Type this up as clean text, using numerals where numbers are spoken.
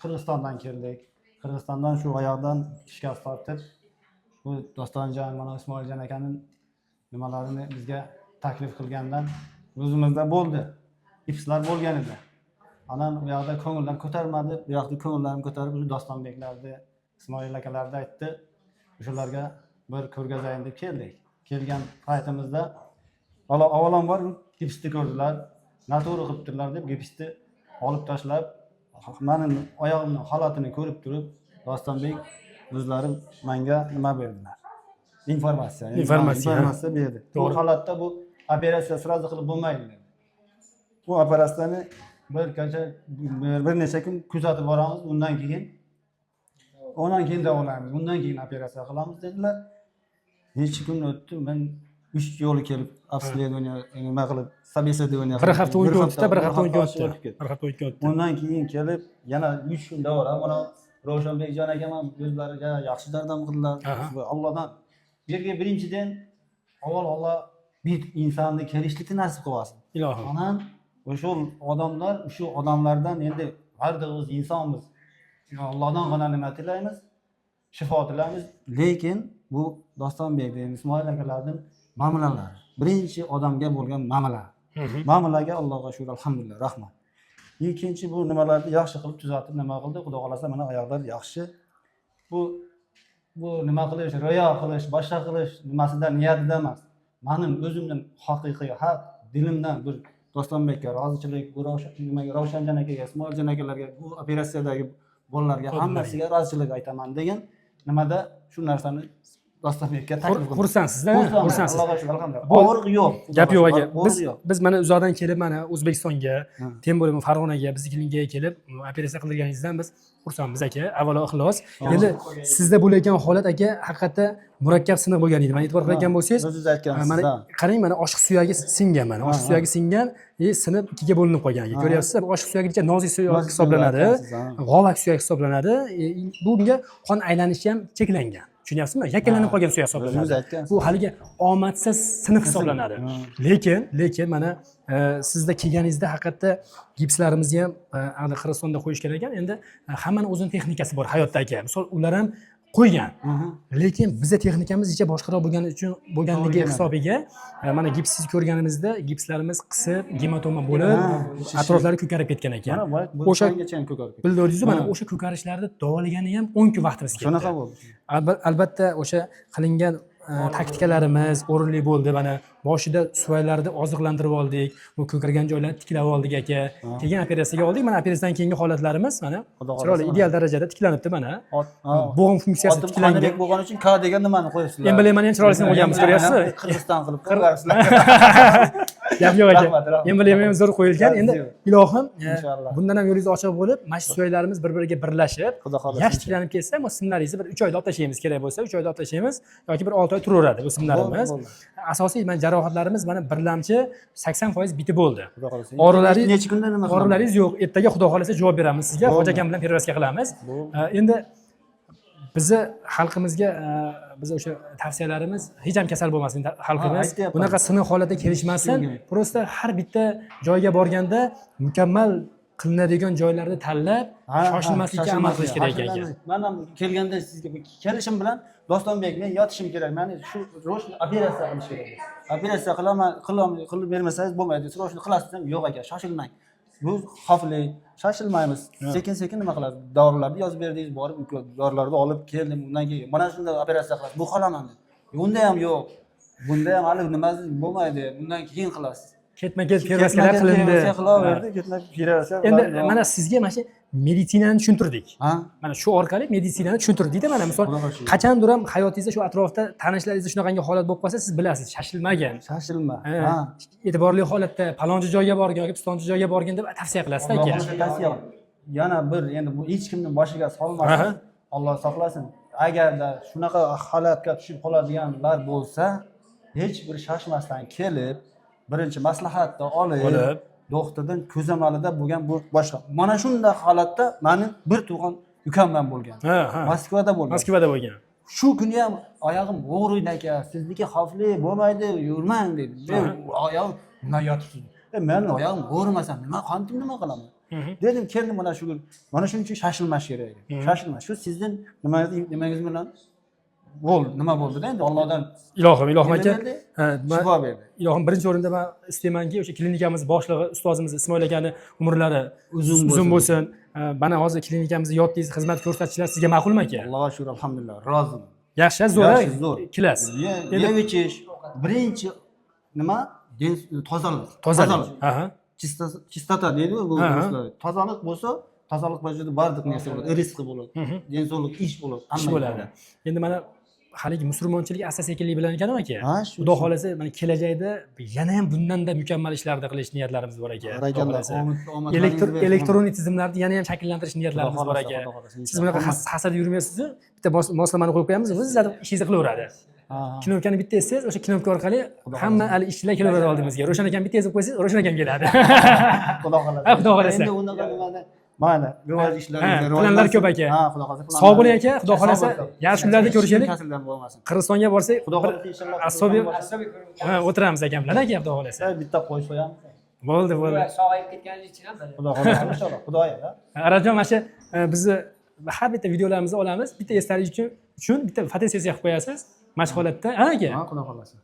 Qirg'izistondan keldik. Qirg'izistondan shu oyoqdan shikast tortib, bu Dostonjon, mana Ismoiljon akaning nimalarini bizga taklif qilgandan o'zimizda bo'ldi. Gipslar bo'lgan edi. Anan u yoqda ko'ngillar ko'tarmadi. Bu yoqda ko'ngillarini ko'tarib, shu Dostonbeklarni, Ismoil akalarni aytdi. O'shalarga bir ko'rgazayin deb keldik. Kelgan paytimizda avvalambor gipsni ko'rdilar. Noto'g'ri qilibdilar deb gipsni olib tashlab, mani oyog'imni holatini ko'rib turib, Dostonbek o'zlari menga nima berdilar? Informatsiya. Informatsiya, ha. Informatsiya berdi. Bu holatda bu operatsiya сразу qilib bo'lmaydi dedi. Bu operatsiyani bir qancha, bir necha kun kuzatib boramiz, undan keyin davolaymiz, undan keyin operatsiya qilamiz dedilar. Necha kun o'tdi, men uch yo'li kelib обследование nima qilib, собеседование. Bir hafta 10 kun o'tdi, bir hafta 10 kun o'tdi. O'tib ketdi. Bir hafta 10 kun o'tdi. Undan keyin kelib yana 3 kun davolab, mana Ravshanbekjon akam ham o'zlariga yaxshi yordam qildilar. Va Allohdan bu yerga birinchidan avval Alloh bir insonni kelishlikni nasib qilsin. Ilohim. Anan o'sha odamlar, shu odamlardan endi har biz insonmiz. Allohdan g'ana nima tilaymiz? Shifo tilaymiz. Lekin bu Dostonbek, Ismoil akalarning muomalalari. Birinchi odamga bo'lgan muomala. Muomalaga Allohga shukur, alhamdulillah, rahmat. Ikkinchi bu nimalarni yaxshi qilib tuzatib nima qildi? Xudo xohlasa, mana oyoqlar yaxshi. Bu nima qilish, riyo qilish, boshqa qilish nimasida, niyatida emas. Mening o'zimning haqiqiy haq dilimdan bir Dostonbekka rozichilik, bu Ravshan, nimaga, Ravshanjon akaga, Ismoiljon akalarga, bu operatsiyadagi bolalarga Xodimlarga. hammasiga rozichilik aytaman degan nimada shu narsani Dostonbekka taklif qildim. Xursandsiz-da? Xursandman, Xursandsiz. Allohga shukur, alhamdulillah. Bu Og'riq yo'q. Gap yo'q aka. Og'riq Biz yo'q. biz mana uzoqdan kelib, mana O'zbekistonga, тем более Farg'onaga, bizni klinikaga kelib operatsiya qildirganingizdan biz xursandmiz, aka. Avvalo ixlos. Endi sizda bo'layotgan holat, aka, haqiqatda murakkab siniq bo'lgan edi. Mana e'tibor qilayotgan bo'lsangiz, O'zingiz aytgansiz, mana ha. qarang, mana oshiq suyagi singan, mana oshiq suyagi singan, sinib ikkiga bo'linib qolgan. Ko'ryapsiz, oshiq suyagicha nozik suyak Nozik hisoblanadi. aytgansiz, ha. G'ovak suyak hisoblanadi. Bunga qon aylanishi ham cheklangan. Tushunyapsizmi? Yakunlanib qolgan suyak hisoblanadi. O'zingiz aytgansiz. Bu haligi omadsiz siniq hisoblanadi. Lekin mana sizda kelganingizda haqiqatda gipslarimizni ham aniq Qirg'izistonda qo'yishgan ekan. Endi hammani o'zini texnikasi bor hayotda, aka. Misol, ular ham qo'ygan. Lekin biza texnikamiz icha boshqaroq bo'lgani uchun bo'lganligi To'g'ri keladi. hisobiga mana gipsiz ko'rganimizda gipslarimiz qisib, gematoma bo'lib, Ha, atroflari ko'karib ketgan ekan. Mana bu O'sha o'shagacha ham ko'karib ketdi. Bildingizu, mana Ha. o'sha ko'karishlarni davolagani ham 10 kun vaqtimiz ketdi. Shunaqa bo'ldi. Albatta o'sha qilingan taktikalarimiz o'rinli bo'ldi. Mana boshida suvaylarni oziqlantirib oldik, bu ko'kargan joylarni tiklab oldik, aka. Keyin operatsiyaga oldik. Mana operatsiyadan keyingi holatlarimiz mana Xudo xohlasa chiroyli mana. ideal darajada tiklanibdi mana. Ha. Bo'g'im funksiyasi Otim tiklangan. Qonibek bo'lgani uchun K degan nimani qo'yibsizlar? Emblemani ham chiroylisini qo'yganmiz, ko'ryapsizmi? Qirg'iziston qilib qo'yapsizlar. Gap yo'q, aka. Rahmat, rahmat. Emblema ham zo'r qo'yilgan. Endi Yo'q. ilohim, Inshaalloh. bundan ham yo'lingiz ochiq bo'lib, mana shu suyaklarimiz bir biriga birlashib, Xudo xohlasa. yaxshi tiklanib ketsa, bu simlaringizni bir 3 oyda olib tashlaymiz, kerak bo'lsa 3 oyda olib tashlaymiz yoki bir 6 oy turaveradi bu simlarimiz. Bo'ldi, Asosiy mana jarohatlarimiz mana birlamchi 80% bitib bo'ldi. Xudo xohlasa. Og'riqlari Necha kunda nima qilamiz? Og'riqlaringiz yo'q. Ertaga, xudo xohlasa, javob beramiz sizga. Bo'ldi. Hoji akam bilan перевязка qilamiz. Bo'ldi. Endi bizni xalqimizga biz o'sha tavsiyalarimiz, hech ham kasal bo'lmasin xalqimiz. Aytyapman. Bunaqa siniq holatda kelishmasin. Shunga. Просто har bitta joyga borganda mukammal qilinadigan joylarni tanlab, shoshilmaslikka amal qilish kerak ekan. Shoshilmaslik. Man ham kelganda sizga kelishim bilan, Dostonbek, men yotishim kerak, mani shu срочно operatsiya qilish kerak, operatsiya qilaman, qilib bermasangiz bo'lmaydi, срочно qilasiz desam, yo'q aka, shoshilmang, bu xavfli, shoshilmaymiz, sekin sekin nima qilasiz, dorilarni yozib berdingiz, borib dorilarni olib keldim. Undan keyin mana shunday operatsiya qilasiz, bu qilaman dedi. Unda ham yo'q, bunda ham hali nimasi bo'lmaydi, bundan keyin qilasiz. Ketma ket перевязка lar qilindi. Перевязка qilaverdi, ketma перевязка. Endi mana sizga mana shu meditsinani tushuntirdik. Ha. Mana shu orqali meditsinani tushuntirdikda, mana misol, Xudoga shukur. qachondir ham hayotingizda shu atrofda tanishlaringizda shunaqangi holat bo'lib qolsa, siz bilasiz, shoshilmagin. Shoshilma. Ha, Ha. e'tiborli holatda palonchi joyga borgin yoki pistonchi joyga borgin deb tavsiya qilasizda, Alloh aka. xohlasa tavsiya qilaman. Yana bir, endi bu hech kimni boshiga solmasin. Alloh saqlasin. Agarda shunaqa holatga tushib qoladiganlar bo'lsa, hech bir shoshmasdan kelib, birinchi maslahatni olib, Olib. doktordan ko'zamalida bo'lgan bu boshqa. Mana shunday holatda mani bir tug'an ukam bilan bo'lgan. Ha, ha. Moskvada bo'lgan. Moskvada bo'lgan. Shu kuni ham oyog'im og'riydi, aka, sizniki xavfli bo'lmaydi, yurmang dedi. Men oyog'im nima yotibsiz? Men oyog'im og'rimasa nima, qanday nima qilaman? Dedim, keldim mana shu kun. Mana shuning uchun shoshilmash kerak ekan. Shoshilma. Shu sizni nimangiz bilan bo'ldi, nima bo'ldi-da endi Allohdan Ilohim, ilohim nima aka. berdi? Ha, Shifo berdi. Ilohim, birinchi o'rinda man istaymanki, o'sha klinikamiz boshlig'i ustozimiz Ismoil akani umrlari Uzun uzun bo'lsin. bo'lsin. Mana hozir klinikamizda yotdingiz, xizmat ko'rsatishlar sizga ma'qulmi, aka? Allohga shukur, alhamdulillah, roziman. Yaxshi, zo'r, Yaxshi, zo'r. Klass. Yeb ichish birinchi nima? Tozalik. Tozalik. Aha. Чистота deydi bu Ha, ha. ruslar. Tozalik bo'lsa, tozalik bo'lsa barliq narsa bo'ladi, rizqi bo'ladi, densovlik, ish bo'ladi, Ish hamma bo'ladi. Endi mana haligi musulmonchilik asta sekinlik bilan ekan, aka. Ha, shu. Xudo xohlasa, mana kelajakda yana ham bundanda mukammal ishlarni qilish niyatlarimiz bor, aka. Xudo Barakalloh, xohlasa. Omadlaringiz bersin. Elektronik tizimlarni yana ham shakllantirish niyatlarimiz Xudo bor, xohlasa, aka. Xudo xohlasa, Siz bunaqa hasad yurmaysiz, bitta moslamani qo'yib qo'yamiz, o'zi sizlarni ishingizni qilaveradi. Ha, ha. Knopkani bitta ezsangiz, o'sha knopka orqali hamma hali ishchilar kelaveradi oldimizga. Ro'shan akam bitta ezib qo'ysangiz, Ro'shan akam keladi. Xudo xohlasa. Ha, Xudo xohlasa. Endi unaqa nimani mayli, rivoj ishlarimiz Ha, planlar ko'p, aka. Ha, Xudo xohlasa. Sog' bo'ling, aka, Xudo xohlasa, yaxshi kunlarda ko'rishaylik. Kasaldan bo'lmasin. Qirg'izistonga borsak, Xudo bir xohlasa, inshaalloh. asobiy ha, o'tiramiz akam bilan, aka, Xudo xohlasa. Bitta qo'y so'yamiz. Bo'ldi, bo'ldi. Sog'ayib ketganingiz uchun ham mana. Xudo xohlasa, inshaalloh. Xudoyo. Ha. Arabjon, mana shu bizni har bitta videolarimizni olamiz, bitta esdalik uchun bitta fotosessiya qilib qo'yasiz. Mana shu holatda, ha, aka. Ha, Xudo xohlasa.